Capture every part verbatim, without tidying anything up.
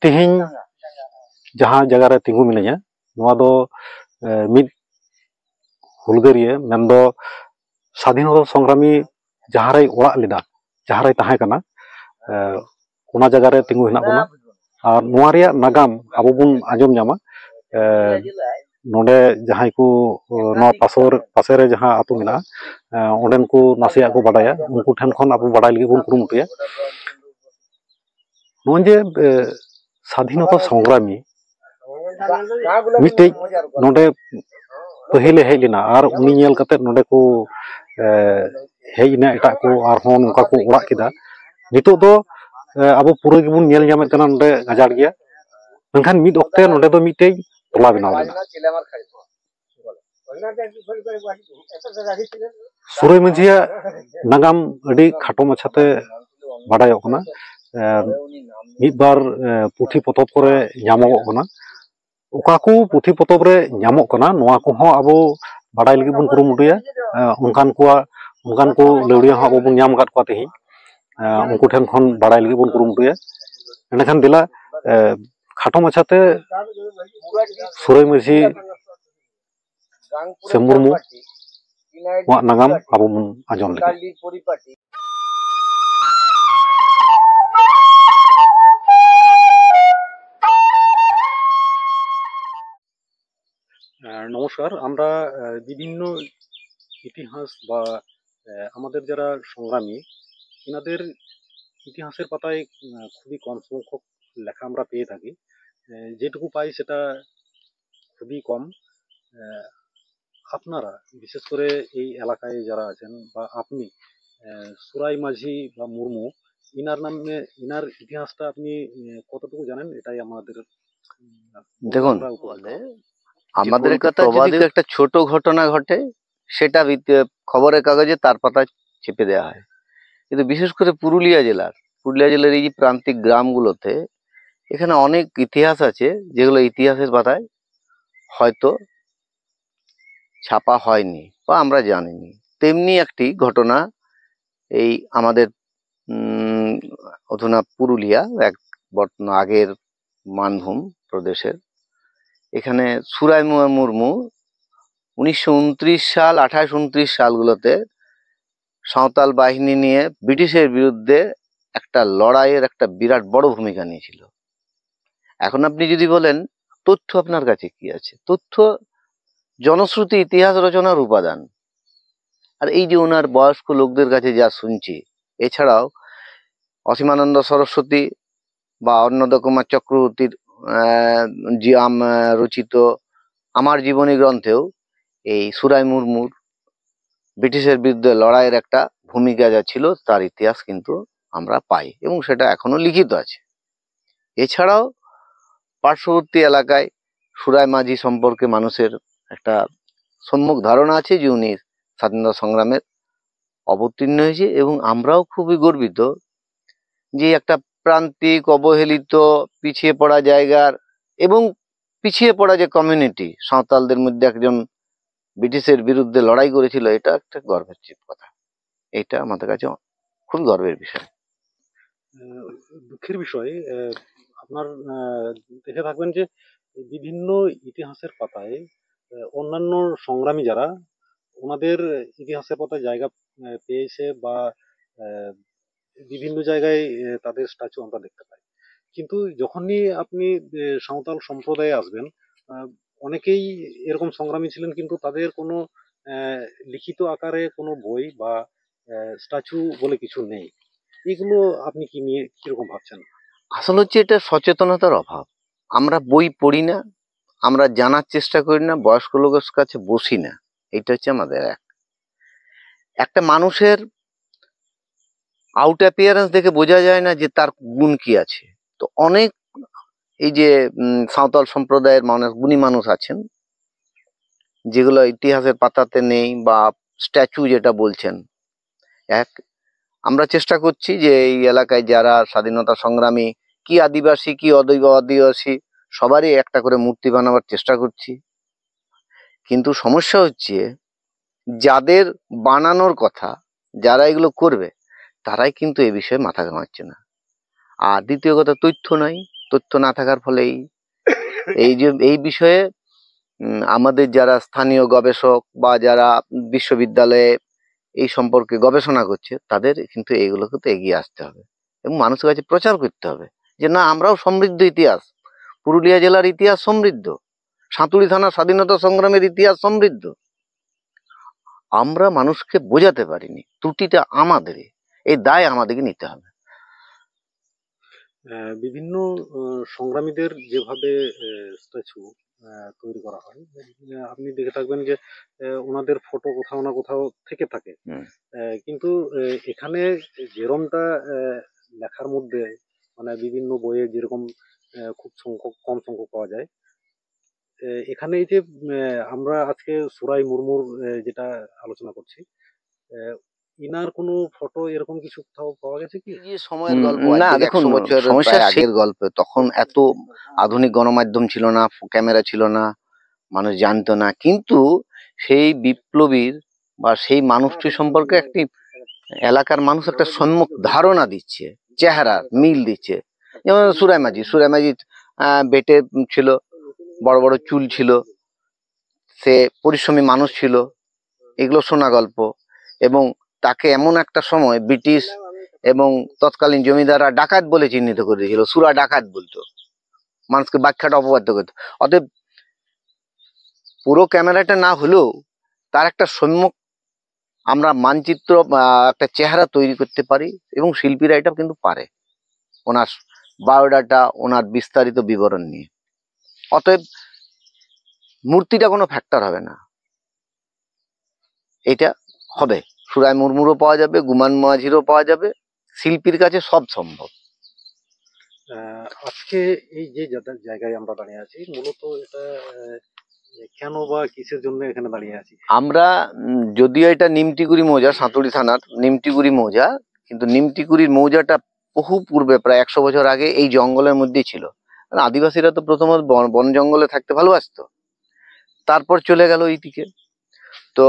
ᱛᱮᱦᱮᱧ ᱡᱟᱦᱟᱸ ᱡᱟᱭᱜᱟ ᱨᱮ ᱛᱤᱸᱜᱩ ᱢᱤᱱᱟᱹᱧᱟ, ᱱᱚᱣᱟ ᱫᱚ ᱮ, ᱢᱤᱫ ᱦᱩᱞᱜᱟᱹᱨᱤᱭᱟᱹ, ᱢᱮᱱᱫᱚ ᱥᱟᱫᱷᱤᱱᱚᱛᱟ ᱥᱚᱝᱜᱨᱟᱢᱤ ᱡᱟᱦᱟᱸ ᱨᱮᱭ ᱚᱲᱟᱜ ᱞᱮᱫᱟ, ᱡᱟᱦᱟᱸ ᱨᱮᱭ ᱛᱟᱦᱮᱸ ᱠᱟᱱᱟ, ᱮ, ᱚᱱᱟ ᱡᱟᱭᱜᱟ ᱨᱮ ᱛᱤᱸᱜᱩ ᱦᱮᱱᱟᱜ ᱵᱚᱱᱟ᱾ ᱟᱨ ᱱᱚᱣᱟ ᱨᱮᱭᱟᱜ ᱱᱟᱜᱟᱢ ᱟᱵᱚ ᱵᱚᱱ ᱟᱸᱡᱚᱢ ᱧᱟᱢᱟ᱾ ᱮ, ᱱᱚᱰᱮ ᱡᱟᱦᱟᱸᱭ ᱠᱚ, ᱮ, ᱱᱚᱣᱟ ᱯᱟᱥᱚᱨ-, ᱯᱟᱥᱮ ᱨᱮ ᱡᱟᱦᱟᱸ ᱟᱹᱛᱩ ᱢᱮᱱᱟᱜᱼᱟ, ᱮ, ᱚᱸᱰᱮᱱ ᱠᱚ ᱱᱟᱥᱮᱭᱟᱜ ᱠᱚ ᱵᱟᱰᱟᱭᱟ, ᱩᱱᱠᱩ ᱴᱷᱮᱱ ᱠᱷᱚᱱ ᱟᱵᱚ ᱵᱟᱰᱟᱭ ᱞᱟᱹᱜᱤᱫ ᱵᱚᱱ ᱠᱩᱨᱩᱢᱩᱴᱩᱭᱟ᱾ ᱱᱚᱜᱼᱚᱭ ᱡᱮ, ᱮ, ᱥᱟᱫᱷᱤᱱᱚᱛᱟ ᱥᱚᱝᱜᱨᱟᱢᱤ ᱢᱤᱫᱴᱮᱡ ᱱᱚᱰᱮ ᱯᱟᱹᱦᱤᱞᱮ ᱦᱮᱡ ᱞᱮᱱᱟ ᱟᱨ ᱩᱱᱤ ᱧᱮᱞ ᱠᱟᱛᱮ ᱱᱚᱰᱮ ᱠᱚ, ᱮ, ᱦᱮᱡ ᱮᱱᱟ ᱮᱴᱟᱜ ᱠᱚ, ᱟᱨᱦᱚᱸ ᱱᱚᱝᱠᱟ ᱠᱚ ᱚᱲᱟᱜ ᱠᱮᱫᱟ᱾ ᱱᱤᱛᱚᱜ ᱫᱚ, ᱮ, ᱟᱵᱚ ᱯᱩᱨᱟᱹ ᱜᱮᱵᱚᱱ ᱧᱮᱞ ᱧᱟᱢᱮᱫ ᱠᱟᱱᱟ ᱱᱚᱰᱮ ᱜᱟᱡᱟᱲ ᱜᱮᱭᱟ, ᱢᱮᱱᱠᱷᱟᱱ ᱢᱤᱫ ᱚᱠᱛᱮ ᱱᱚᱰᱮ ᱫᱚ ᱢᱤᱫᱴᱮᱡ ᱴᱚᱞᱟ ᱵᱮᱱᱟᱣ ᱞᱮᱱᱟ᱾ ᱥᱩᱨᱟᱹᱭ ᱢᱟᱹᱡᱷᱤᱭᱟᱜ ᱱᱟᱜᱟᱢ ᱟᱹᱰᱤ ᱠᱷᱟᱴᱚ ᱢᱟᱪᱷᱟᱛᱮ ᱵᱟᱰᱟᱭᱚᱜ ᱠᱟᱱᱟ᱾ ᱮ, ᱢᱤᱫ ᱵᱟᱨ, ᱮ, ᱯᱩᱛᱷᱤ ᱯᱚᱛᱚᱵ ᱠᱚᱨᱮ ᱧᱟᱢᱚᱜᱚᱜ ᱠᱟᱱᱟ᱾ ᱚᱠᱟ ᱠᱚ ᱯᱩᱛᱷᱤ ᱯᱚᱛᱚᱵ ᱨᱮ ᱧᱟᱢᱚᱜ ᱠᱟᱱᱟ, ᱱᱚᱣᱟ ᱠᱚᱦᱚᱸ ᱟᱵᱚ ᱵᱟᱰᱟᱭ ᱞᱟᱹᱜᱤᱫ ᱵᱚᱱ ᱠᱩᱨᱩᱢᱩᱴᱩᱭᱟ᱾ ᱮ, ᱚᱱᱠᱟᱱ ᱠᱚᱣᱟᱜ, ᱚᱱᱠᱟᱱ ᱠᱚ ᱞᱟᱹᱣᱲᱤᱭᱟᱹ ᱦᱚᱸ ᱟᱵᱚ ᱵᱚᱱ ᱧᱟᱢ ᱟᱠᱟᱫ ᱠᱚᱣᱟ ᱛᱮᱦᱮᱧ᱾ ᱮ, ᱩᱱᱠᱩ ᱴᱷᱮᱱ ᱠᱷᱚᱱ ᱵᱟᱰᱟᱭ ᱞᱟᱹᱜᱤᱫ ᱵᱚᱱ ᱠᱩᱨᱩᱢᱩᱴᱩᱭᱟ᱾ ᱮᱸᱰᱮᱠᱷᱟᱱ ᱫᱮᱞᱟ, ᱮ, ᱠᱷᱟᱴᱚ ᱢᱟᱪᱷᱟᱛᱮ ᱥᱩᱨᱟᱹᱭ ᱢᱟᱹᱡᱷᱤ ᱥᱮ ᱢᱩᱨᱢᱩ ᱣᱟᱜ ᱱᱟᱜᱟᱢ ᱟᱵᱚ ᱵᱚᱱ ᱟᱸᱡᱚᱢ ᱞᱮᱜᱮ᱾ আহ, নমস্কার। আমরা, আহ, বিভিন্ন ইতিহাস বা, আহ, আমাদের যারা সংগ্রামী, এনাদের ইতিহাসের পাতায়, আহ, খুবই কম সংখ্যক লেখা আমরা পেয়ে থাকি। আহ, যেটুকু পাই সেটা খুবই কম। আহ, আপনারা বিশেষ করে এই এলাকায় যারা আছেন বা আপনি, আহ, সুরাই মাঝি বা মুর্মু, ইনার নামে, ইনার ইতিহাসটা আপনি, আহ, কতটুকু জানেন? এটাই আমাদের, উম, দেখুন, আমরা উপকৃত হব। আমাদের যে একটা কলকাতার যদি প্রবাদে একটা ছোট ঘটনা ঘটে, সেটা ভিত-, খবরের কাগজে তার পাতায় চেপে দেওয়া হয়। কিন্তু বিশেষ করে পুরুলিয়া জেলার, পুরুলিয়া জেলার এই যে প্রান্তিক গ্রামগুলোতে এখানে অনেক ইতিহাস আছে, যেগুলো ইতিহাসের পাতায় হয়তো ছাপা হয়নি বা আমরা জানিনি। তেমনি একটি ঘটনা এই আমাদের, উম, অধুনা পুরুলিয়া, এক বর্ত-, আগের মানভূম প্রদেশের। এখানে সুরাই মু- মুর্মু উনিশশো ঊনত্রিশ সাল, আঠাশ ঊনত্রিশ সালগুলোতে সাঁওতাল বাহিনী নিয়ে ব্রিটিশের বিরুদ্ধে একটা লড়াইয়ের একটা বিরাট বড় ভূমিকা নিয়েছিল। এখন আপনি যদি বলেন, তথ্য আপনার কাছে কি আছে? তথ্য জনশ্রুতি, ইতিহাস রচনার উপাদান। আর এই যে ওনার বয়স্ক লোকদের কাছে যা শুনছি, এছাড়াও অসীমানন্দ সরস্বতী বা অন্নদা কুমার চক্রবর্তীর আহ, জি আম আহ, রচিত আমার জীবনী গ্রন্থেও এই সুরাই মুর্মুর ব্রিটিশের বিরুদ্ধে লড়াইয়ের একটা ভূমিকা যা ছিল, তার ইতিহাস কিন্তু আমরা পাই এবং সেটা এখনো লিখিত আছে। এছাড়াও পার্শ্ববর্তী এলাকায় সুরাই মাঝি সম্পর্কে মানুষের একটা সম্যক ধারণা আছে যে উনি স্বাধীনতা সংগ্রামের অবতীর্ণ হয়েছে এবং আমরাও খুবই গর্বিত যে একটা প্রান্তিক, অবহেলিত, পিছিয়ে পড়া জায়গার এবং পিছিয়ে পড়া যে কমিউনিটি, সাঁওতালদের মধ্যে একজন ব্রিটিশের বিরুদ্ধে লড়াই করেছিল, এটা একটা গর্বের কথা। এটা আমাদের কাছে খুবই গর্বের বিষয়। আহ, দুঃখের বিষয়, আহ, আপনার আহ, দেখে থাকবেন যে বিভিন্ন ইতিহাসের পাতায় আহ, অন্যান্য সংগ্রামী যারা ওনাদের ইতিহাসের পাতায় জায়গা আহ, পেয়েছে বা আহ, বিভিন্ন জায়গায় আহ, তাদের স্ট্যাচু আমরা দেখতে পাই। কিন্তু যখনই আপনি আহ, সাঁওতাল সম্প্রদায়ে আসবেন, আহ, অনেকেই এরকম সংগ্রামী ছিলেন, কিন্তু তাদের কোনো আহ, লিখিত আকারে কোনো বই বা স্ট্যাচু বলে কিছু নেই। এগুলো আপনি কি নিয়ে কিরকম ভাবছেন? আসলে হচ্ছে এটা সচেতনতার অভাব। আমরা বই পড়ি না, আমরা জানার চেষ্টা করি না, বয়স্ক লোকের কাছে বসি না। এটা হচ্ছে আমাদের এক একটা মানুষের আউট অ্যাপিয়ারেন্স দেখে বোঝা যায় না যে তার গুণ কি আছে। তো অনেক এই যে উম, সাঁওতাল সম্প্রদায়ের মানুষ, গুণী মানুষ আছেন, যেগুলো ইতিহাসের পাতাতে নেই বা স্ট্যাচু যেটা বলছেন। এক, আমরা চেষ্টা করছি যে এই এলাকায় যারা স্বাধীনতা সংগ্রামী, কি আদিবাসী, কি অদৈ- আদিবাসী, সবারই একটা করে মূর্তি বানাবার চেষ্টা করছি। কিন্তু সমস্যা হচ্ছে, যাদের বানানোর কথা, যারা এগুলো করবে, তারাই কিন্তু এ বিষয়ে মাথা ঘামাচ্ছে না। আর দ্বিতীয় কথা, তথ্য নাই। তথ্য না থাকার ফলেই এই যে এই বিষয়ে উম, আমাদের যারা স্থানীয় গবেষক বা যারা বিশ্ববিদ্যালয়ে এই সম্পর্কে গবেষণা করছে, তাদের কিন্তু এইগুলোকে তো এগিয়ে আসতে হবে এবং মানুষের কাছে প্রচার করতে হবে যে না, আমরাও সমৃদ্ধ ইতিহাস, পুরুলিয়া জেলার ইতিহাস সমৃদ্ধ, সাঁতুড়ি থানার স্বাধীনতা সংগ্রামের ইতিহাস সমৃদ্ধ। আমরা মানুষকে বোঝাতে পারিনি, ত্রুটিটা আমাদেরই, এই দায় আমাদেরকে নিতে হবে। আহ, বিভিন্ন আহ, সংগ্রামীদের যেভাবে স্ট্যাচু তৈরি করা হয়, আহ, আপনি দেখে থাকবেন যে আহ, ওনাদের ফটো কোথাও না কোথাও থেকে থাকে। হুম। আহ, কিন্তু আহ, এখানে যেরমটা আহ, লেখার মধ্যে, মানে, বিভিন্ন বইয়ে যেরকম আহ, খুব সংখ্যক, কম সংখ্যক পাওয়া যায়, আহ, এখানে এই যে আহ, আমরা আজকে সুরাই মুর্মুর আহ, যেটা আলোচনা করছি, আহ, ইনার কোনো ফটো এরকম কিছু কোথাও পাওয়া গেছে কি? এই যে সময়ের গল্প, না, দেখুন, সমস্যা আগের গল্প। তখন এত আধুনিক গণমাধ্যম ছিল না, ক্যামেরা ছিল না, মানুষ জানতো না, কিন্তু সেই বিপ্লবীর বা সেই মানুষটি সম্পর্কে একটি এলাকার মানুষ একটা সম্যক ধারণা দিচ্ছে, চেহারা মিল দিচ্ছে। যেমন সুরাই মাঝি, সুরাই মাঝি আহ, বেটে ছিল, বড় বড় চুল ছিল, সে পরিশ্রমী মানুষ ছিল, এগুলো শোনা গল্প। এবং তাকে এমন একটা সময় ব্রিটিশ এবং তৎকালীন জমিদাররা ডাকাত বলে চিহ্নিত করে দিয়েছিল, সুরা ডাকাত বলতো, মানুষকে ব্যাখ্যাটা অপবাদ করতো। অতএব পুরো ক্যামেরাটা না হলেও তার একটা সম্যক আমরা মানচিত্র, আহ, একটা চেহারা তৈরি করতে পারি এবং শিল্পীরা এটা কিন্তু পারে, ওনার বায়োডাটা, ওনার বিস্তারিত বিবরণ নিয়ে। অতএব মূর্তিটা কোনো ফ্যাক্টর হবে না, এটা হবে। সুরাই মুর্মুরও পাওয়া যাবে, গুমান মাঝিরও পাওয়া যাবে, শিল্পীর কাছে সব সম্ভব। আহ, আজকে এই যে জায়গা-, জায়গায় আমরা দাঁড়িয়ে আছি, মূলত এটা আহ, কেন বা কিসের জন্য এখানে দাঁড়িয়ে আছি? আমরা উম, যদিও এটা নিমটিগুড়ি মৌজা, সাঁতুড়ি থানার নিমটিগুড়ি মৌজা, কিন্তু নিমটিগুড়ির মৌজাটা বহু পূর্বে, প্রায় একশো বছর আগে এই জঙ্গলের মধ্যেই ছিল। কারণ আদিবাসীরা তো প্রথমত বন, বন জঙ্গলে থাকতে ভালোবাসতো, তারপর চলে গেল এইদিকে। তো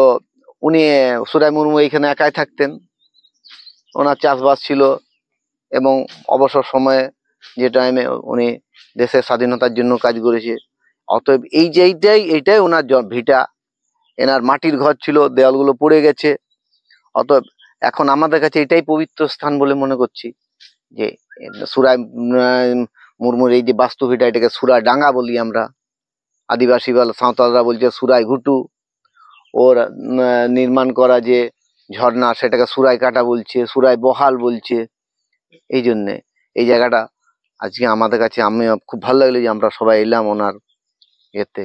উনি, আহ, সুরাই মুর্মু এইখানে একাই থাকতেন, ওনার চাষবাস ছিল এবং অবসর সময়ে যে টাইমে উনি দেশের স্বাধীনতার জন্য কাজ করেছে। অতএব এই যে এইটাই এইটাই ওনার জ- ভিটা। এনার মাটির ঘর ছিল, দেওয়ালগুলো পড়ে গেছে। অতএব এখন আমাদের কাছে এটাই পবিত্র স্থান বলে মনে করছি, যে সুরাই উম, মুর্মুর এই যে বাস্তু ভিটা, এটাকে সুরাই ডাঙ্গা বলি আমরা। আদিবাসী বা সাঁওতালরা বলছে সুরাই ঘুটু। ওর উম, নির্মাণ করা যে ঝর্ণা, সেটাকে সুরাই কাটা বলছে, সুরাই বহাল বলছে। এই জন্যে এই জায়গাটা আজকে আমাদের কাছে, আমি খুব ভালো লাগলো যে আমরা সবাই এলাম ওনার এতে,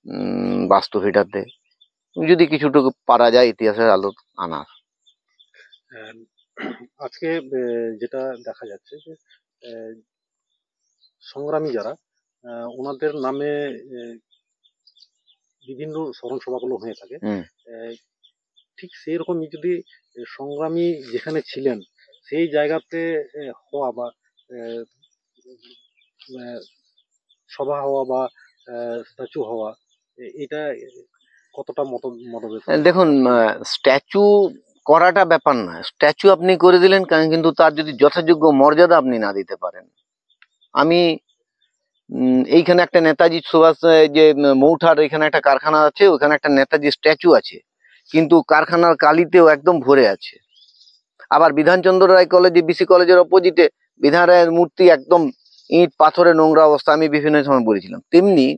উম, বাস্তু ভিটাতে। যদি কিছুটুকু পারা যায় ইতিহাসের আলো আনার। আহ, আজকে আহ, যেটা দেখা যাচ্ছে যে আহ, সংগ্রামী যারা আহ, ওনাদের নামে আহ, বিভিন্ন স্মরণ সভাগুলো হয়ে থাকে। হুম। আহ, ঠিক সেই রকমই যদি আহ, সংগ্রামী যেখানে ছিলেন সেই জায়গাতে আহ, হওয়া বা আহ, আহ, সভা হওয়া বা স্ট্যাচু হওয়া, এ- এটা কতটা মত মতভেদ? দেখুন, স্ট্যাচু করাটা ব্যাপার না, স্ট্যাচু আপনি করে দিলেন, কারণ কিন্তু তার যদি যথাযোগ্য মর্যাদা আপনি না দিতে পারেন। আমি উম, এইখানে একটা নেতাজি সুভাষ, আহ, যে উম, মৌঠার এখানে একটা কারখানা আছে, ওখানে একটা নেতাজি স্ট্যাচু আছে, কিন্তু কারখানার কালিতেও একদম ভরে আছে। আবার বিধানচন্দ্র রায় কলেজে, বিসি কলেজের অপোজিটে বিধান রায়ের মূর্তি একদম ইট পাথরে নোংরা অবস্থা, আমি বিভিন্ন সময় বলেছিলাম। তেমনি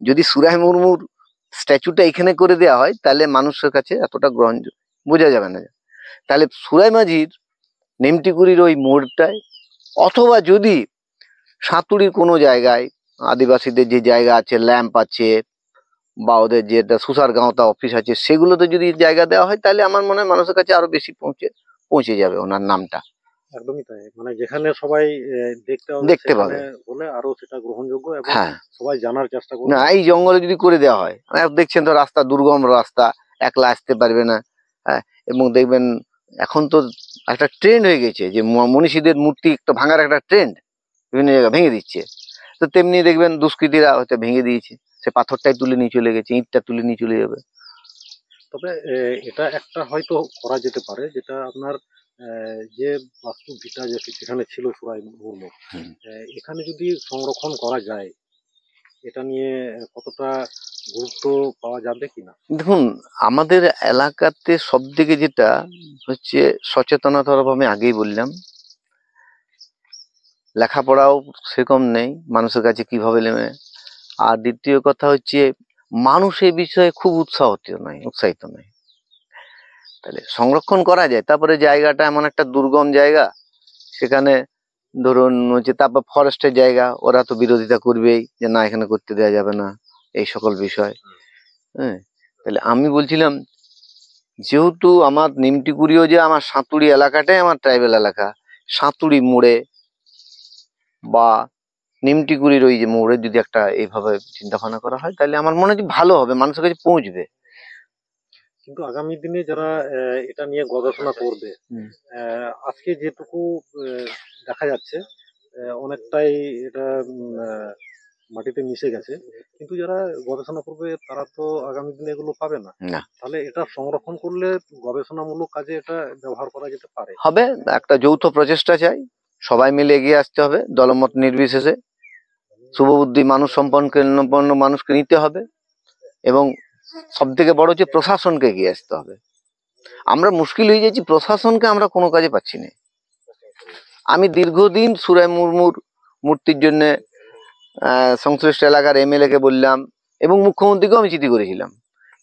যদি সুরাই মুর্মুর স্ট্যাচুটা এখানে করে দেওয়া হয়, তাহলে মানুষের কাছে এতটা গ্রহণ বোঝা যাবে না। তাহলে সুরাই মাঝির নিমটিকুড়ির ওই মোড়টায়, অথবা যদি সাঁতুরির কোনো জায়গায়, আদিবাসীদের যে জায়গা আছে, ল্যাম্প আছে বা ওদের যেটা সুসার গাঁওতা অফিস আছে, সেগুলোতে যদি জায়গা দেওয়া হয়, তাহলে আমার মনে হয় মানুষের কাছে আরো বেশি পৌঁছে পৌঁছে যাবে ওনার নামটা। একদমই তাই। মানে যেখানে সবাই আহ, দেখতে হবে, দেখতে সেখানে পাবে। হলে আরো সেটা গ্রহণযোগ্য এবং হ্যাঁ। সবাই জানার চেষ্টা করবে। না, এই জঙ্গলে যদি করে দেওয়া হয়, আর দেখছেন তো রাস্তা দুর্গম রাস্তা, একলা আসতে পারবে না। হ্যাঁ, এবং দেখবেন এখন তো একটা ট্রেন্ড হয়ে গেছে যে ম- মনীষীদের মূর্তি একটা ভাঙার একটা ট্রেন্ড, বিভিন্ন জায়গায় ভেঙে দিচ্ছে। তো তেমনি দেখবেন দুষ্কৃতীরা হয়তো ভেঙে দিয়েছে, সে পাথরটাই তুলে নিয়ে চলে গেছে, ইঁটটা তুলে নিয়ে চলে যাবে। তবে এ, এটা একটা হয়তো করা যেতে পারে, যেটা আপনার আহ, যে বাস্তু ভিটা যে সেখানে ছিল সুরাই মুর্মু, হুম। আহ, এখানে যদি সংরক্ষণ করা যায়, এটা নিয়ে কতটা গুরুত্ব পাওয়া যাবে কিনা? দেখুন, আমাদের এলাকাতে সব থেকে যেটা হচ্ছে সচেতনতার অভাব, আমি আগেই বললাম, লেখাপড়াও সেরকম নেই, মানুষের কাছে কিভাবে নেবে। আর দ্বিতীয় কথা হচ্ছে, মানুষ এ বিষয়ে খুব উৎসাহিত নয়, উৎসাহিত নয়। তাহলে সংরক্ষণ করা যায়। তারপরে জায়গাটা এমন একটা দুর্গম জায়গা, সেখানে ধরুন হচ্ছে, তারপর ফরেস্টের জায়গা, ওরা তো বিরোধিতা করবেই যে না, এখানে করতে দেওয়া যাবে না, এই সকল বিষয়। হ্যাঁ, তাহলে আমি বলছিলাম, যেহেতু আমার নিমটিকুড়িও যে আমার সাঁতুড়ি এলাকাটাই আমার ট্রাইবাল এলাকা, সাঁতুড়ি মোড়ে বা নিমটিকুড়ির ওই যে মোড়ে যদি একটা এইভাবে চিন্তা ভাবনা করা হয়, তাহলে আমার মনে হয় যে ভালো হবে, মানুষের কাছে পৌঁছবে। কিন্তু আগামী দিনে যারা আহ, এটা নিয়ে গবেষণা করবে, হুম। আহ, আজকে যেটুকু আহ, দেখা যাচ্ছে, আহ, অনেকটাই এটা উম, আহ, মাটিতে মিশে গেছে, কিন্তু যারা গবেষণা করবে তারা তো আগামী দিনে এগুলো পাবে না। না। তাহলে এটা সংরক্ষণ করলে গবেষণামূলক কাজে এটা ব্যবহার করা যেতে পারে। হবে, একটা যৌথ প্রচেষ্টা চাই, সবাই মিলে এগিয়ে আসতে হবে, দলমত নির্বিশেষে। শুভবুদ্ধি মানুষ সম্পন্ন সম্পন্ন মানুষকে নিতে হবে, এবং সব থেকে বড় হচ্ছে প্রশাসনকে এগিয়ে আসতে হবে। আমরা মুশকিল হয়ে যাচ্ছি, প্রশাসনকে আমরা কোনো কাজে পাচ্ছি না। আমি দীর্ঘদিন সুরাই মুর্মুর মূর্তির জন্য সংশ্লিষ্ট এলাকার এমএলএ কে বললাম এবং মুখ্যমন্ত্রীকেও আমি চিঠি করেছিলাম,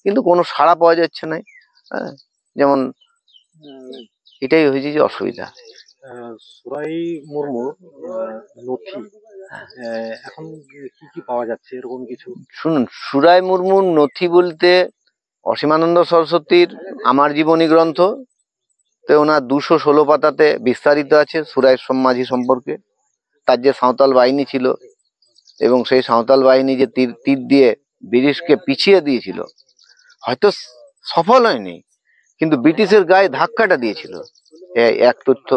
কিন্তু কোনো সাড়া পাওয়া যাচ্ছে না। হ্যাঁ, যেমন এটাই হয়েছে যে অসুবিধা। আহ, সুরাই মুর্মুর আহ, নথি আহ, এখন কি কি পাওয়া যাচ্ছে, এরকম কিছু? শুনুন, সুরাই মুর্মুর নথি বলতে অসীমানন্দ সরস্বতীর আমার জীবনী গ্রন্থ, তে ওনার দুশো ষোলো পাতাতে বিস্তারিত আছে সুরাই মাঝি সম্পর্কে, তার যে সাঁওতাল বাহিনী ছিল এবং সেই সাঁওতাল বাহিনী যে তীর তীর দিয়ে ব্রিটিশকে পিছিয়ে দিয়েছিল, হয়তো সফল হয়নি, কিন্তু ব্রিটিশের গায়ে ধাক্কাটা দিয়েছিল, এ এক তথ্য।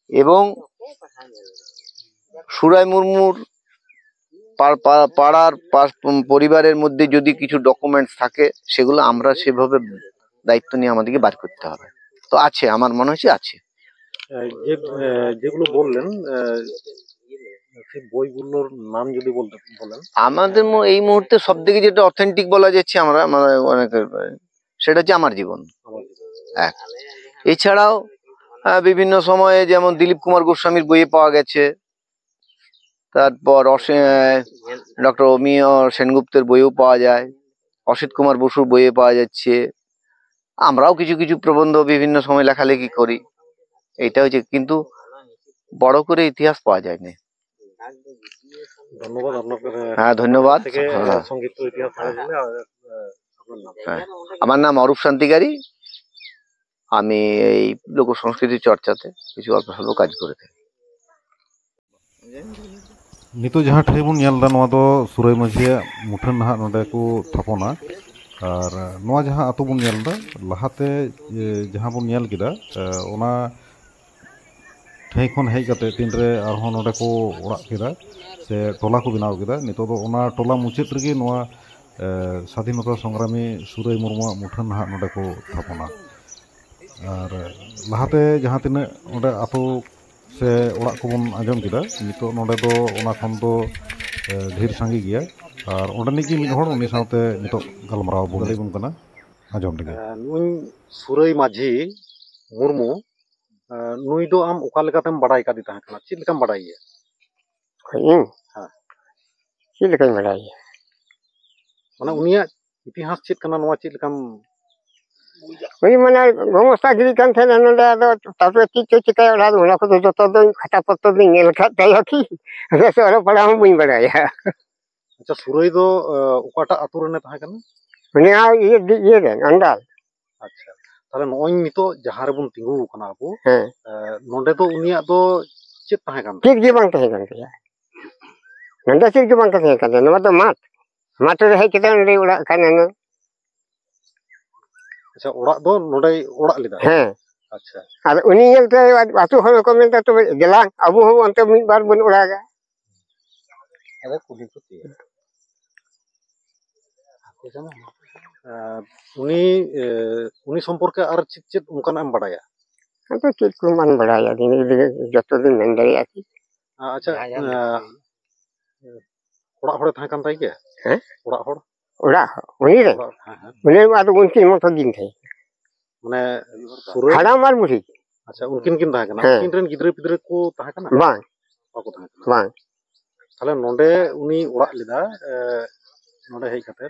এবং সুরাই মুর্মুর পা- পা- পাড়ার পা- পরিবারের মধ্যে যদি কিছু ডকুমেন্টস থাকে, সেগুলো আমরা সেভাবে দায়িত্ব নিয়ে আমাদেরকে বার করতে হবে। তো আছে, আমার মনে হচ্ছে আছে। আহ, যে আহ, যেগুলো বললেন, আহ, সেই বইগুলোর নাম যদি বলতে বলেন। আমাদের মু- এই মুহূর্তে সব থেকে যেটা অথেন্টিক বলা যাচ্ছে, আমরা মানে অনেকে, সেটা হচ্ছে আমার জীবন। এক। এছাড়াও আহ, বিভিন্ন সময়ে যেমন দিলীপ কুমার গোস্বামীর বইয়ে পাওয়া গেছে, তারপর অসে- ডক্টর অমিয় সেনগুপ্তের বইও পাওয়া যায়, অসিত কুমার বসুর বইয়ে পাওয়া যাচ্ছে। আমরাও কিছু কিছু প্রবন্ধ বিভিন্ন সময় লেখালেখি করি। এটা হচ্ছে, কিন্তু বড় করে ইতিহাস পাওয়া যায়নি। ধন্যবাদ আপনার, আহ, হ্যাঁ, ধন্যবাদ। থেকে, আহ, হ্যাঁ। সংক্ষিপ্ত ইতিহাস জানার জন্য, আহ, আহ, আপনার নাম। হ্যাঁ, আমার নাম অরূপ শান্তিকারী। আমি এই লোক সংস্কৃতি চর্চাতে কিছু অল্প স্বল্প কাজ করে থাকি। ᱱᱤᱛᱚᱜ ᱡᱟᱦᱟᱸ ᱴᱷᱟᱹᱭ ᱵᱚᱱ ᱧᱮᱞ ᱮᱫᱟ, ᱱᱚᱣᱟ ᱫᱚ ᱥᱩᱨᱟᱹᱭ ᱢᱟᱹᱡᱷᱤᱭᱟᱜ ᱢᱩᱴᱷᱟᱹᱱ ᱱᱟᱦᱟᱜ ᱱᱚᱰᱮ ᱠᱚ ᱛᱷᱟᱯᱚᱱᱟ᱾ ᱟᱨ ᱱᱚᱣᱟ ᱡᱟᱦᱟᱸ ᱟᱛᱳ ᱵᱚᱱ ᱧᱮᱞ ᱮᱫᱟ, ᱞᱟᱦᱟᱛᱮ, ᱮ, ᱡᱟᱦᱟᱸ ᱵᱚᱱ ᱧᱮᱞ ᱠᱮᱫᱟ, ᱮ, ᱚᱱᱟ ᱴᱷᱟᱹᱭ ᱠᱷᱚᱱ ᱦᱮᱡ ᱠᱟᱛᱮ ᱛᱤᱱᱨᱮ ᱟᱨᱦᱚᱸ ᱱᱚᱰᱮ ᱠᱚ ᱚᱲᱟᱜ ᱠᱮᱫᱟ ᱥᱮ ᱴᱚᱞᱟ ᱠᱚ ᱵᱮᱱᱟᱣ ᱠᱮᱫᱟ, ᱱᱤᱛᱚᱜ ᱫᱚ ᱚᱱᱟ ᱴᱚᱞᱟ ᱢᱩᱪᱟᱹᱫ ᱨᱮᱜᱮ ᱱᱚᱣᱟ, ᱮ, ᱥᱟᱫᱷᱤᱱᱚᱛᱟ ᱥᱚᱝᱜᱨᱟᱢᱤ ᱥᱩᱨᱟᱹᱭ ᱢᱩᱨᱢᱩᱣᱟᱜ ᱢᱩᱴᱷᱟᱹᱱ ᱱᱟᱦᱟᱜ ᱱᱚᱰᱮ ᱠᱚ ᱛᱷᱟᱯᱚᱱᱟ᱾ ᱟᱨ ᱞᱟᱦᱟᱛᱮ ᱡᱟᱦᱟᱸ ᱛᱤᱱᱟᱹᱜ ᱚᱸᱰᱮ ᱟᱛᱳ ᱥᱮ ᱚᱲᱟᱜ ᱠᱚᱵᱚᱱ ᱟᱸᱡᱚᱢ ᱠᱮᱫᱟ, ᱱᱤᱛᱚᱜ ᱱᱚᱰᱮ ᱫᱚ ᱚᱱᱟ ᱠᱷᱚᱱ ᱫᱚ, ᱮ, ᱰᱷᱮᱨ ᱥᱟᱸᱜᱮ ᱜᱮᱭᱟ᱾ ᱟᱨ ᱚᱸᱰᱮᱱᱤᱡ ᱜᱮ ᱢᱤᱫ ᱦᱚᱲ ᱩᱱᱤ ᱥᱟᱶᱛᱮ ᱱᱤᱛᱚᱜ ᱜᱟᱞᱢᱟᱨᱟᱣ ᱵᱚᱱ ᱞᱟᱹᱭ ᱵᱚᱱ ᱠᱟᱱᱟ, ᱟᱸᱡᱚᱢ ᱞᱟᱹᱜᱤᱫ᱾ ᱮ, ᱱᱩᱭ ᱥᱩᱨᱟᱹᱭ ᱢᱟᱹᱡᱷᱤ ᱢᱩᱨᱢᱩ, ᱮ, ᱱᱩᱭ ᱫᱚ ᱟᱢ ᱚᱠᱟ ᱞᱮᱠᱟᱛᱮᱢ ᱵᱟᱲᱟᱭ ᱠᱟᱫᱮ ᱛᱟᱦᱮᱸ ᱠᱟᱱᱟ? ᱪᱮᱫ ᱞᱮᱠᱟᱢ ᱵᱟᱲᱟᱭᱮᱭᱟ? ᱤᱧ? ᱦᱮᱸ᱾ ᱪᱮᱫ ᱞᱮᱠᱟᱧ ᱵᱟᱲᱟᱭᱮᱭᱟ? ᱢᱟᱱᱮ ᱩᱱᱤᱭᱟᱜ ᱤᱛᱤᱦᱟᱥ ᱪᱮᱫ ᱠᱟᱱᱟ, ᱱᱚᱣᱟ ᱪᱮᱫ ᱞᱮᱠᱟᱢ? ᱩᱱᱤ ᱢᱟᱱᱮ ᱜᱚᱢᱚᱥᱛᱟ ᱜᱤᱨᱤ ᱠᱟᱱ ᱛᱟᱦᱮᱱᱟ ᱱᱚᱰᱮ, ᱟᱫᱚ ᱛᱟᱨᱯᱚᱨᱮ ᱪᱮᱫ ᱪᱚ ᱪᱤᱠᱟᱹᱭᱟ, ᱚᱱᱟ ᱫᱚ, ᱚᱱᱟ ᱠᱚᱫᱚ ᱡᱚᱛᱚ ᱫᱚ ᱤᱧ ᱠᱷᱟᱛᱟ ᱯᱚᱛᱨᱚ ᱫᱚᱧ ᱧᱮᱞ ᱟᱠᱟᱫ ᱛᱟᱭᱟ ᱠᱤ, ᱟᱫᱚ ᱥᱮ ᱚᱞᱚᱜ ᱯᱟᱲᱦᱟᱣ ᱦᱚᱸ ᱵᱟᱹᱧ ᱵᱟᱲᱟᱭᱟ᱾ ᱟᱪᱪᱷᱟ, ᱥᱩᱨᱟᱹᱭ ᱫᱚ, ᱮ, ᱚᱠᱟᱴᱟᱜ ᱟᱛᱳ ᱨᱮᱱᱮ ᱛᱟᱦᱮᱸ ᱠᱟᱱᱟ? ᱩᱱᱤ ᱦᱚᱸ ᱤᱭᱟᱹ, ᱤᱭᱟᱹ ᱨᱮᱱ, ᱟᱱᱰᱟᱞ᱾ ᱟᱪᱪᱷᱟ, ᱛᱟᱦᱞᱮ ᱱᱚᱜᱼᱚᱭ ᱱᱤᱛᱚᱜ ᱡᱟᱦᱟᱸ ᱨᱮᱵᱚᱱ ᱛᱤᱸᱜᱩ ᱟᱠᱟᱱᱟ ᱟᱵᱚ, ᱦᱮᱸ᱾ ᱮ, ᱱᱚᱰᱮ ᱫᱚ ᱩᱱᱤᱭᱟᱜ ᱫᱚ ᱪᱮᱫ ᱛᱟᱦᱮᱸ ᱠᱟᱱ ᱛᱟᱭᱟ? ᱪᱮᱫ ᱜᱮ ᱵᱟᱝ ᱛᱟᱦᱮᱸ ᱠᱟᱱ ᱛᱟᱭᱟ᱾ ᱱᱚᱰᱮ ᱪᱮᱫ ᱜᱮ ᱵᱟᱝ ᱛᱟᱦᱮᱸ ᱠᱟᱱ ᱛᱟᱭᱟ᱾ ᱱᱚᱣᱟ ᱫᱚ ᱢᱟᱴᱷ, ᱢᱟᱴᱷ ᱨᱮ ᱦᱮᱡ ᱠᱟᱛᱮ ᱱᱚᱰᱮ ᱚᱲᱟᱜ ᱠᱟᱱᱟ᱾ ᱟᱪᱪᱷᱟ, ᱚᱲᱟᱜ ᱫᱚ ᱱᱚᱰᱮᱭ ᱚᱲᱟᱜ ᱞᱮᱫᱟ? ᱦᱮᱸ᱾ ᱟᱪᱪᱷᱟ᱾ ᱟᱫᱚ ᱩᱱᱤ ᱧᱮᱞᱛᱮ ᱟᱹᱛᱩ ᱦᱚᱲ ᱠᱚ ᱢᱮᱱᱫᱟ, "ᱛᱚᱵᱮ ᱫᱮᱞᱟ, ᱟᱵᱚ ᱦᱚᱸ ᱚᱱᱛᱮ ᱢᱤᱫ ᱵᱟᱨ ᱵᱚᱱ ᱚᱲᱟᱜᱟ᱾" ᱟᱫᱚ ᱠᱩᱞᱦᱤ ᱠᱚ ᱛᱤᱭᱟᱹᱜᱟ᱾ ᱟᱨ ᱩᱱᱤ, ᱮ, ᱩᱱᱤ ᱥᱚᱢᱯᱚᱨᱠᱮ ᱟᱨ ᱪᱮᱫ ᱪᱮᱫ ᱚᱱᱠᱟᱱᱟᱜ ᱮᱢ ᱵᱟᱰᱟᱭᱟ? ᱟᱫᱚ ᱪᱮᱫ ᱠᱚ ᱵᱟᱝ ᱵᱟᱰᱟᱭᱟ, ᱤᱱᱟᱹ ᱤᱫᱤ ᱡᱚᱛᱚ ᱫᱚᱧ ᱢᱮᱱ ᱫᱟᱲᱮᱭᱟᱜᱼᱟ ᱠᱤ? ᱟᱪᱪᱷᱟ, ᱡᱟᱦᱟᱸᱭ ᱡᱟᱦᱟᱸ ᱮ, ᱚᱲᱟᱜ ᱦᱚᱲᱮ ᱛᱟᱦᱮᱸ ᱠᱟᱱ ᱛᱟᱭ ᱜᱮᱭᱟ? ᱦᱮᱸ? ᱚᱲᱟᱜ ᱦᱚᱲ? ᱚᱲᱟᱜ ᱦᱚᱲ? ᱩᱱᱤ ᱨᱮᱱ? ᱚᱲᱟᱜ, ᱦᱮᱸ, ᱦᱮᱸ᱾ ᱩᱱᱤ ᱢᱟ ᱟᱫᱚ ᱩᱱᱠᱤᱱ ᱢᱚᱛᱚ ᱠᱤᱱ ᱛᱟᱦᱮᱸ ᱠᱟᱱᱟ᱾ ᱢᱟᱱᱮ ᱥᱩᱨᱟᱹᱭ? ᱦᱟᱲᱟᱢ ᱟᱨ ᱵᱩᱲᱦᱤ᱾ ᱟᱪᱪᱷᱟ, ᱩᱱᱠᱤᱱ ᱠᱤᱱ ᱛᱟᱦᱮᱸ ᱠᱟᱱᱟ᱾ ᱦᱮᱸ᱾ ᱩᱱᱠᱤᱱ ᱨᱮᱱ ᱜᱤᱫᱽᱨᱟᱹ ᱯᱤᱫᱽᱨᱟᱹ ᱠᱚ ᱛᱟᱦᱮᱸ ᱠᱟᱱᱟ? ᱵᱟᱝ᱾ ᱵᱟᱠᱚ ᱛᱟᱦᱮᱸ ᱠᱟᱱᱟ᱾ ᱵᱟᱝ᱾ ᱛᱟᱦᱞᱮ ᱱᱚᱰᱮ ᱩᱱᱤ ᱚᱲᱟᱜ ᱞᱮᱫᱟ, ᱮ, ᱱᱚᱰᱮ ᱦᱮᱡ ᱠᱟᱛᱮ,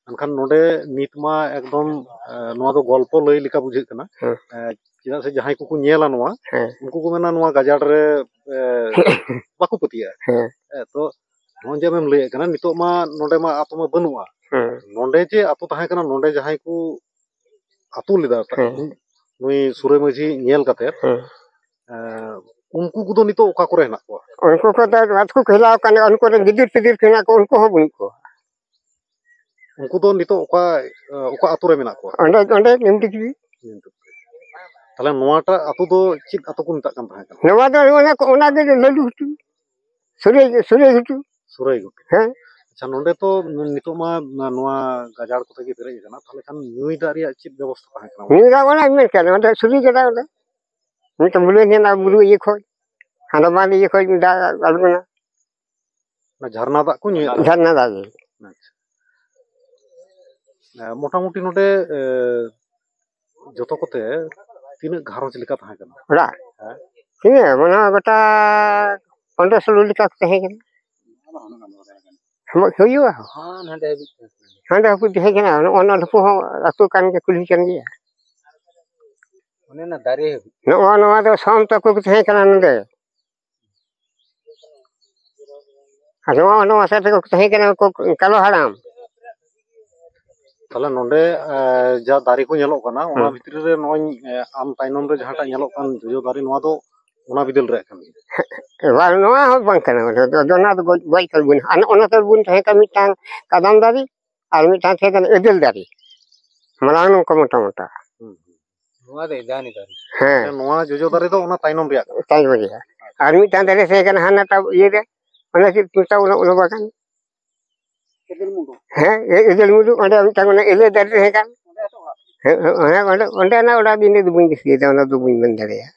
ᱮᱱᱠᱷᱟᱱ ᱱᱚᱰᱮ ᱱᱤᱛ ᱢᱟ ᱮᱠᱫᱚᱢ, ᱮ, ᱱᱚᱣᱟ ᱫᱚ ᱜᱚᱞᱯᱚ ᱞᱟᱹᱭ ᱞᱮᱠᱟ ᱵᱩᱡᱷᱟᱹᱜ ᱠᱟᱱᱟ᱾ ᱦᱮᱸ᱾ ᱮ, ᱪᱮᱫᱟᱜ ᱥᱮ ᱡᱟᱦᱟᱸᱭ ᱠᱚᱠᱚ ᱧᱮᱞᱟ ᱱᱚᱣᱟ, ᱦᱮᱸ᱾ ᱩᱱᱠᱩ ᱠᱚ ᱢᱮᱱᱟ ᱱᱚᱣᱟ ᱜᱟᱡᱟᱲ ᱨᱮ, ᱮ, ᱵᱟᱠᱚ ᱯᱟᱹᱛᱭᱟᱹᱜᱼᱟ᱾ ᱦᱮᱸ᱾ ᱦᱮᱸ, ᱛᱚ ᱱᱚᱜᱼᱚᱭ ᱡᱮ ᱟᱢᱮᱢ ᱞᱟᱹᱭᱮᱫ ᱠᱟᱱᱟ, ᱱᱤᱛᱚᱜ ᱢᱟ ᱱᱚᱰᱮ ᱢᱟ ᱟᱛᱳ ᱢᱟ ᱵᱟᱹᱱᱩᱜᱼᱟ᱾ ᱦᱮᱸ᱾ ᱱᱚᱰᱮ ᱡᱮ ᱟᱛᱳ ᱛᱟᱦᱮᱸ ᱠᱟᱱᱟ, ᱱᱚᱰᱮ ᱡᱟᱦᱟᱸᱭ ᱠᱚ ᱟᱹᱛᱩ ᱞᱮᱫᱟ, ᱦᱮᱸ᱾ ᱱᱩᱭ ᱥᱩᱨᱟᱹᱭ ᱢᱟᱹᱡᱷᱤ ᱧᱮᱞ ᱠᱟᱛᱮ, ᱦᱮᱸ᱾ ᱮᱸ, ᱩᱱᱠᱩ ᱠᱚᱫᱚ ᱱᱤᱛᱚᱜ ᱚᱠᱟ ᱠᱚᱨᱮ ᱦᱮᱱᱟᱜ ᱠᱚᱣᱟ? ᱩᱱᱠᱩ ᱠᱚᱫᱚ ᱟᱛᱳ ᱠᱚ ᱦᱮᱞᱟᱣ ᱟᱠᱟᱱᱟ, ᱩᱱᱠᱩ ᱨᱮᱱ ᱜᱤᱫᱤᱨ ᱯᱤᱫᱤᱨ ᱠᱚ ᱦᱮᱱᱟᱜ ᱠᱚᱣᱟ, ᱩᱱᱠᱩ ᱦᱚᱸ ᱵᱟᱹᱱᱩᱜ ᱠᱚᱣᱟ᱾ ᱩᱱᱠᱩ ᱫᱚ ᱱᱤᱛᱚᱜ ᱚᱠᱟ, ᱚᱠᱟ ᱟᱛᱳ ᱨᱮ ᱢᱮᱱᱟᱜ ᱠᱚᱣᱟ? ᱚᱸᱰᱮ, ᱚᱸᱰᱮ ᱱᱤᱢᱰᱤᱜᱽᱨᱤ᱾ ᱛᱟᱦᱞᱮ ᱱᱚᱣᱟᱴᱟᱜ ᱟᱛᱳ ᱫᱚ ᱪᱮᱫ ᱟᱛᱳ ᱠᱚ ᱢᱮᱛᱟᱜ ᱠᱟᱱ ᱛᱟᱦᱮᱸ ᱠᱟᱱᱟ? ᱱᱚᱣᱟ ᱫᱚ ᱚᱱᱟ ᱠᱚ, ᱚᱱᱟ ᱜᱮ ᱞᱟᱹᱞᱩ ᱜᱷᱩᱴᱩ, ᱥᱩᱨᱟᱹᱭ, ᱥᱩᱨᱟᱹᱭ ᱜᱷᱩᱴᱩ᱾ ᱥᱩᱨᱟᱹᱭ ᱜᱷᱩᱴᱩ᱾ ᱦᱮᱸ᱾ ᱟᱪᱪᱷᱟ, ᱱᱚᱰᱮ ᱛᱚ ᱱᱤᱛᱚᱜ ᱢᱟ ᱱᱚᱣᱟ ᱜᱟᱡᱟᱲ ᱠᱚᱛᱮ ᱜᱮ ᱯᱮᱨᱮᱡ ᱟᱠᱟᱱᱟ, ᱛᱟᱦᱞᱮ ᱠᱷᱟᱱ ᱧᱩᱭ ᱫᱟᱜ ᱨᱮᱭᱟᱜ ᱪᱮᱫ ᱵᱮᱵᱚᱥᱛᱷᱟ ᱛᱟᱦᱮᱸ ᱠᱟᱱᱟ? ᱧᱩᱭ ᱫᱟᱜ ᱚᱱᱟ ᱢᱮᱱ ᱠᱮᱫ, ᱚᱸᱰᱮ ᱥᱩᱨᱟᱹᱭ ᱜᱟᱰᱟ ᱚᱸᱰᱮ᱾ ᱢᱤᱫᱴᱟᱝ ᱵᱩᱞᱟᱹᱱ ᱦᱮᱱᱟᱜᱼᱟ ᱵᱩᱨᱩ ᱤᱭᱟᱹ ᱠᱷᱚᱡ, ᱦᱟᱸᱰᱮ ᱵᱟᱸᱫᱷ ᱤᱭᱟᱹ ᱠᱷᱚᱡ ᱫᱟᱜ ᱟᱬᱜᱚᱱᱟ᱾ ᱚᱱᱟ ᱡᱷᱟᱨᱱᱟ ᱫᱟᱜ ᱠᱚ ᱧᱩᱭᱟ? ᱡᱷᱟᱨᱱᱟ ᱫᱟᱜ ᱜᱮ᱾ ᱟᱪᱪᱷᱟ᱾ ᱮ, ᱢᱚᱴᱟᱢᱩᱴᱤ ᱱᱚᱰᱮ, ᱮ, ᱡᱚᱛᱚ ᱠᱚᱛᱮ ᱛᱤᱱᱟᱹᱜ ᱜᱷᱟᱨᱚᱸᱡᱽ ᱞᱮᱠᱟ ᱛᱟᱦᱮᱸ ᱠᱟᱱᱟ? ᱚᱲᱟᱜ? ᱦᱮᱸ᱾ ᱛᱤᱱᱟᱹᱜ? ᱢᱟᱱᱮ ᱜᱚᱴᱟ ᱯᱚᱱᱨᱚ ᱥᱳᱞᱳ ᱞᱮᱠᱟ ᱠᱚ ᱛᱟᱦᱮᱸ ᱠᱟᱱᱟ᱾ ᱦᱩᱭᱩᱜᱼᱟ᱾ ᱦᱟᱸᱰᱮ ᱦᱟᱹᱵᱤᱡ ᱛᱟᱦᱮᱸ ᱠᱟᱱᱟ᱾ ᱦᱟᱸᱰᱮ ᱦᱟᱹᱵᱤᱡ ᱛᱟᱦᱮᱸ ᱠᱟᱱᱟ᱾ ᱚᱱᱟ ᱰᱷᱟᱹᱯᱩ ᱦᱚᱸ ᱟᱹᱛᱩ ᱠᱟᱱ ᱜᱮᱭᱟ, ᱠᱩᱞᱦᱤ ᱠᱟᱱ ᱜᱮᱭᱟ᱾ ᱚᱱᱮ ᱚᱱᱟ ᱫᱟᱨᱮ ᱦᱟᱹᱵᱤᱡ᱾ ᱱᱚᱜᱼᱚ ᱱᱚᱣᱟ ᱫᱚ ᱥᱟᱶ ᱛᱟᱠᱚ ᱠᱚ ᱛᱟᱦᱮᱸ ᱠᱟᱱᱟ ᱱᱚᱰᱮ᱾ ᱟᱨ ᱱᱚᱣᱟ, ᱱᱚᱣᱟ ᱥᱮᱫ ᱨᱮᱠᱚ ᱛᱟᱦᱮᱸ ᱠᱟᱱᱟ ᱩᱱᱠᱩ ᱠᱟᱞᱚ ᱦᱟᱲᱟᱢ᱾ ᱛᱟᱦᱞᱮ ᱱᱚᱰᱮ, ᱮ, ᱡᱟ ᱫᱟᱨᱮ ᱠᱚ ᱧᱮᱞᱚᱜ ᱠᱟᱱᱟ, ᱚᱱᱟ ᱦᱩᱸ᱾ ᱵᱷᱤᱛᱨᱤ ᱨᱮ ᱱᱚᱜᱼᱚᱭ, ᱮ, ᱟᱢ ᱛᱟᱭᱱᱚᱢ ᱨᱮ ᱡᱟᱦᱟᱸᱴᱟᱜ ᱧᱮᱞᱚᱜ ᱠᱟᱱ ᱡᱚᱡᱚ ᱫᱟᱨᱮ, ᱱᱚᱣᱟ ᱫᱚ ᱚᱱᱟ ᱵᱤᱫᱟᱹᱞ ᱨᱮᱭᱟᱜ ᱠᱟᱱ ᱜᱮᱭᱟ? ᱵᱟᱝ, ᱱᱚᱣᱟ ᱦᱚᱸ ᱵᱟᱝ ᱠᱟᱱᱟ, ᱚᱱᱟ ᱫᱚ, ᱚᱱᱟ ᱫᱚ ᱜᱚᱡ, ᱜᱚᱡ ᱠᱟᱜ ᱵᱚᱱ᱾ ᱟᱨ ᱚᱱᱟ ᱛᱟᱹᱨ ᱵᱚᱱ ᱛᱟᱦᱮᱸ ᱠᱟᱱ ᱢᱤᱫᱴᱟᱝ ᱠᱟᱫᱟᱢ ᱫᱟᱨᱮ ᱟᱨ ᱢᱤᱫᱴᱟᱝ ᱛᱟᱦᱮᱸ ᱠᱟᱱᱟ ᱮᱫᱮᱞ ᱫᱟᱨᱮ, ᱢᱟᱨᱟᱝ ᱱᱚᱝᱠᱟ ᱢᱚᱴᱟ ᱢᱚᱴᱟ᱾ ᱦᱩᱸ, ᱦᱩᱸ᱾ ᱱᱚᱣᱟ ᱫᱚ ᱮᱫᱟᱱᱤ ᱫᱟᱨᱮ᱾ ᱦᱮᱸ᱾ ᱱᱚᱣᱟ ᱡᱚᱡᱚ ᱫᱟᱨᱮ ᱫᱚ ᱚᱱᱟ ᱛᱟᱭᱱᱚᱢ ᱨᱮᱭᱟᱜ ᱠᱟᱱᱟ? ᱛᱟᱭᱱᱚᱢ ᱨᱮᱭᱟᱜ᱾ ᱟᱨ ᱢᱤᱫᱴᱟᱝ ᱫᱟᱨᱮ ᱛᱟᱦᱮᱸ ᱠᱟᱱᱟ ᱦᱟᱱᱟᱴᱟᱜ ᱤᱭᱟᱹ ᱨᱮ, ᱚᱱᱟ ᱪᱮᱫ ᱠᱚ ᱢᱮᱛᱟᱜᱼᱟ, ᱚᱱᱟ, ᱚᱱᱟ ᱵᱟᱜᱟᱱ᱾ ᱦᱮᱸ, ᱮ-, ᱮᱫᱮᱞ ᱢᱩᱰᱩ, ᱚᱸᱰᱮ ᱢᱤᱫᱴᱟᱝ ᱚᱱᱟ ᱮᱞᱮ ᱫᱟᱨᱮ ᱛᱟᱦᱮᱸ ᱠᱟᱱ᱾ ᱦᱮᱸ, ᱦᱮᱸ, ᱚᱱᱟ ᱚᱸᱰᱮ, ᱚᱸᱰᱮᱱᱟᱜ ᱚᱲᱟᱜ ᱤᱧ ᱫᱚ ᱵᱟᱹᱧ ᱫᱤᱥᱟᱹᱭᱮᱫᱟ, ᱚᱱᱟ ᱫᱚ ᱵᱟᱹᱧ ᱢᱮᱱ ᱫᱟᱲᱮᱭᱟᱜᱼᱟ᱾